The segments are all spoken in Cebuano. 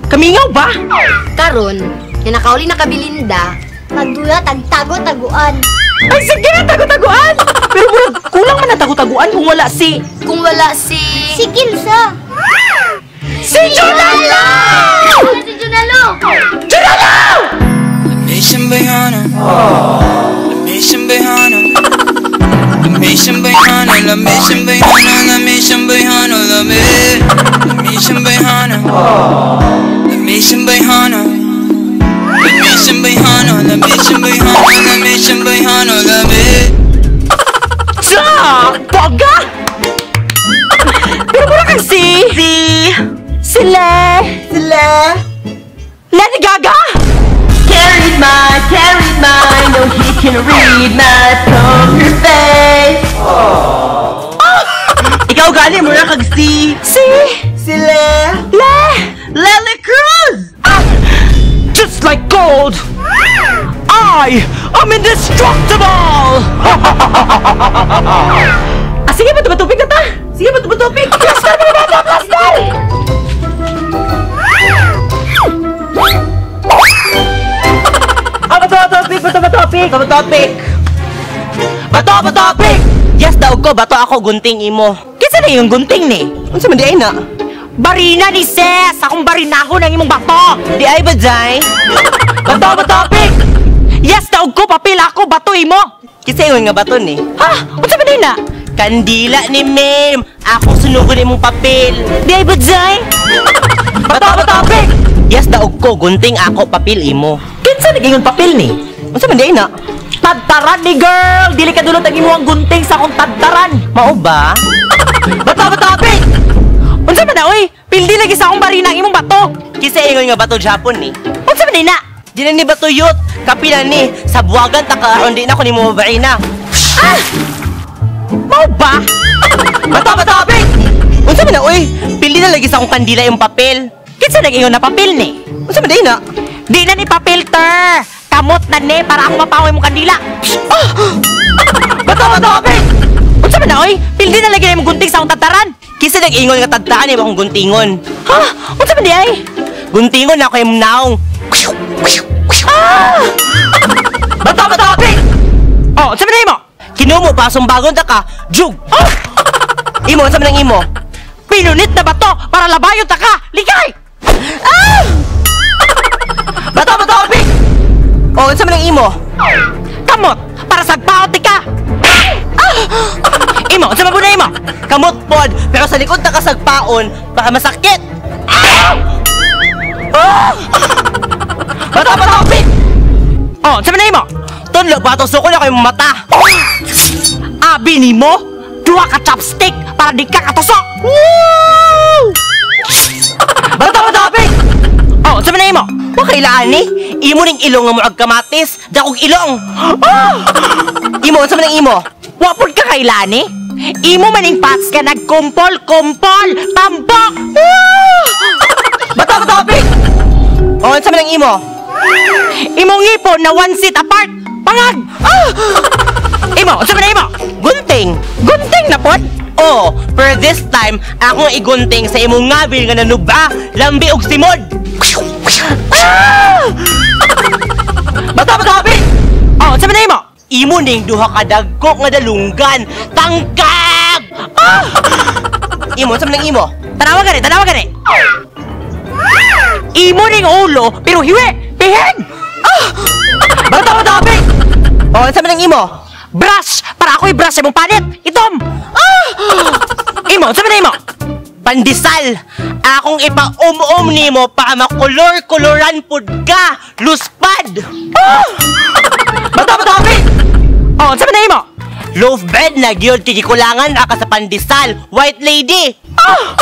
Kamingaw ba? Karon, nga nakauli na kabilinda, Magdula tagtago-taguan. Ay, sige na, tago-taguan! Pero murag, kulang man na tago-taguan kung wala si... Kung wala si... Si Kinsa. Si Junalo! Wala si Junalo. Junalo! Mission Bayana. Mission Bayana. Mission Bayana. La Mission Bayana. La Mission Bayana. La Mission Bayana. La Mission Bayana. La Mission Bayana. La Mission Bayana. La Mission Bayana. La Sa! Boga! Pero mura kang si... Si... Sila... Sila... Lady Gaga! Carried my, carried my, no he can read my poker face. Ikaw gani mura kag si Si... sila Le... Lele Cruz. Ah! Just like gold, I am indestructible! Ah, sige, bato batupig na ta! Sige, bato batupig! Plaster mga bata! Plaster! Ah, bato batupig, bato batupig, bato batupig. Bato batupig. Yes daw ko, bato ako gunting imo. Kinsa na yung gunting ni? Unsa man di ay na? Barina ni Ses! Akong barinahon ang imong bato! Di ay ba jay? Bato batupig! Yes, daog ko, papel ako, bato imo! Kinsa ingon nga bato ni? Ha? Unsa man di na? Kandila ni ma'am. Ako sunugon imong papel. Di ay ba jay? Bato batupig. Yes daog ko, gunting ako papel imo. Kinsa nag-ingon papel ni? Unsa man di ay na? Tadtaran ni girl! Dili ka dulot ang imong gunting sa akong tadtaran! Mao ba? Bato batupig! Unsa man na oy? Pildi lagi sa akong barina ang imong bato! Kinsa ingon nga bato Japon ni? Unsa man di na? Di na ni bato yut. Kapila ni sa buwagan ta ka aron di na ko nimo mabarina. Ah! Mao ba? Bato batupig. Unsa man na oy? Pili na lagi sa akong kandila yung papel. Kinsa nag-ingon na papel ni? Unsa man di na? Di na ni papilter! Kamot na ni para ako mapaway mong kandila! Ah! Bato batupig. Unsa man na oy? Pildi na lagi na imong gunting sa akong tadtaran! Kinsa nag-ingon nga tadtaan imong akong guntingon? Ha? Unsa man di ay? Guntingon na ako imong naong. Ah! Bato batupig. Oh, unsa man na imo? Kinumo pa sumbagon ta ka. Jug. Oh! Imo unsa man ang imo? Pinunit na bato para labayon ta ka! Ligay! Ah! Bato batupig. Oh, unsa man ang imo? Kamot para sagpaot ti ka! Ah! Imo, unsa man pud na imo? Kamot pod, pero sa likod ta ka sagpaon baka masakit. Ah! Bato batupig. Oh, unsa man na imo? Tunlo bato suko na ko imong mata. Abi nimo, duha ka chopstick para di ka katusok. Woo! Bato batupig. Oh, unsa man na imo? Wa kailaan ni? Imo ning ilong nga murag kamatis, dakog ilong. Ah! Imo unsa man ang imo? Wa pud ka kailani? Imo maning pats ka nagkumpol-kumpol, tambok. Ah! Bato batupig. Oh, unsa man ang imo? Imong ngipon na one seat apart, pangag. Ah! Imo, unsa man na imo? Gunting. Gunting na pod. Oh, pero this time akong igunting sa imong ngabil nga nanuba, lambi og simod. Ah! Bato batupig. Oh, unsa man na imo? Imo ning duha ka dagko nga dalunggan, tangkag. Ah! Imo unsa man ang imo? Tanawa gani, tanawa gani. Imo ning ulo pero hiwi, pihig. Ah! Bato batupig. Oh, unsa man ang imo? Brush para ako i-brush imong panit. Itom. Ah! Imo, unsa man na imo? Pandesal. Akong ipa-um-um nimo para makulor-koloran pud ka, luspad. Ah! Bato batupig. Oh, unsa man na imo? Loaf bread na gyud kay gikulangan aka sa pandesal, white lady. Ah!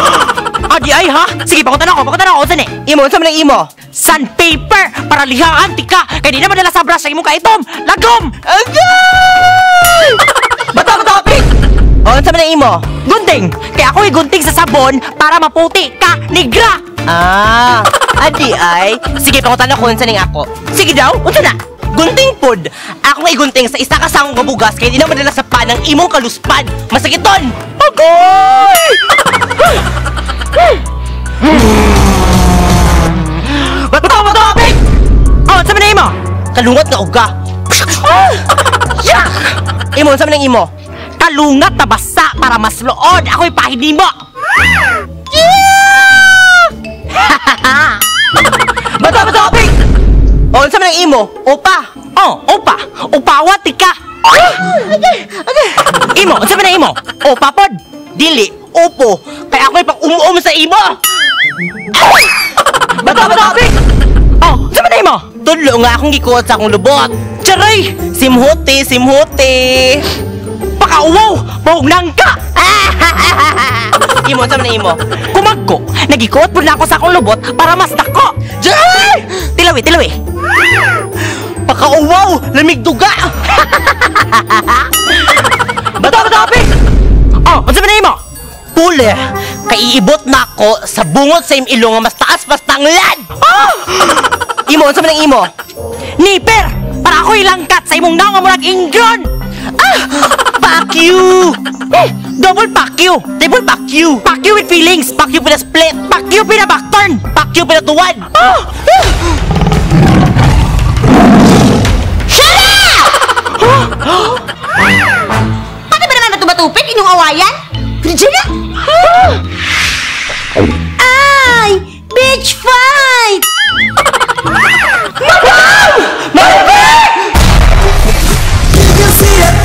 Adi ay ha? Sige, pakuntan ako, pakuntan ako. Unsa ni? Imo unsa man ang imo? Sandpaper para lihaan tika kay di na madala sa brush ang imong kaitom. Lagom. Agay! Bato batupig. Oh, unsa man ang imo? Gunting. Kay ako igunting sa sabon para maputi ka nigra. Ah, adi ay. Sige, pangutan ako unsa ning ako. Sige daw, unsa na? Gunting pod. Ako igunting sa isa ka sangong bugas kay di na madala sa panang imong kaluspad. Masakiton. Agoy! Kalungat nga uga. Ah! Yak! Imo, unsa man ang imo? Kalungat na basa para mas luod. Ako'y pahid nimo. Yeah! Bato, bato, pick! O, unsa man ang imo? Opa. Oh, opa. Upawa tika. Imo, unsa man ang imo? Opa pod. Dili, opo. Kay ako'y pang umuom sa imo. Bato, bato, pick! Oh, unsa man ang imo? Tudlo nga akong gikuot sa akong lubot. Charay! Simhuti, simhuti. Pakauwaw! Mahugnang ka! Imo, unsa man ang imo? Kumagko, nagikuot po na ako sa akong lubot para mas dako. Charay! Tilawi, tilawi. Pakauwaw, lamig duga. Bato, bato, pick! Oh, unsa man ang imo? Puli, kay iibot na ako sa bungot sa imong ilong nga mas taas pas tanglad. Ah! Imo, unsa man ang imo? Niper! Para ako'y langkat sa imong naong murag ingron! Ah! Fuck you! Eh, double fuck you! Double fuck you! Fuck you with feelings! Fuck you pina split! Fuck you pina backturn! Fuck you pina tuwad! Ah! Pati ba naman matumatupit inyong awayan? Regina? Ay! Bitch fight! Maribel! You can see that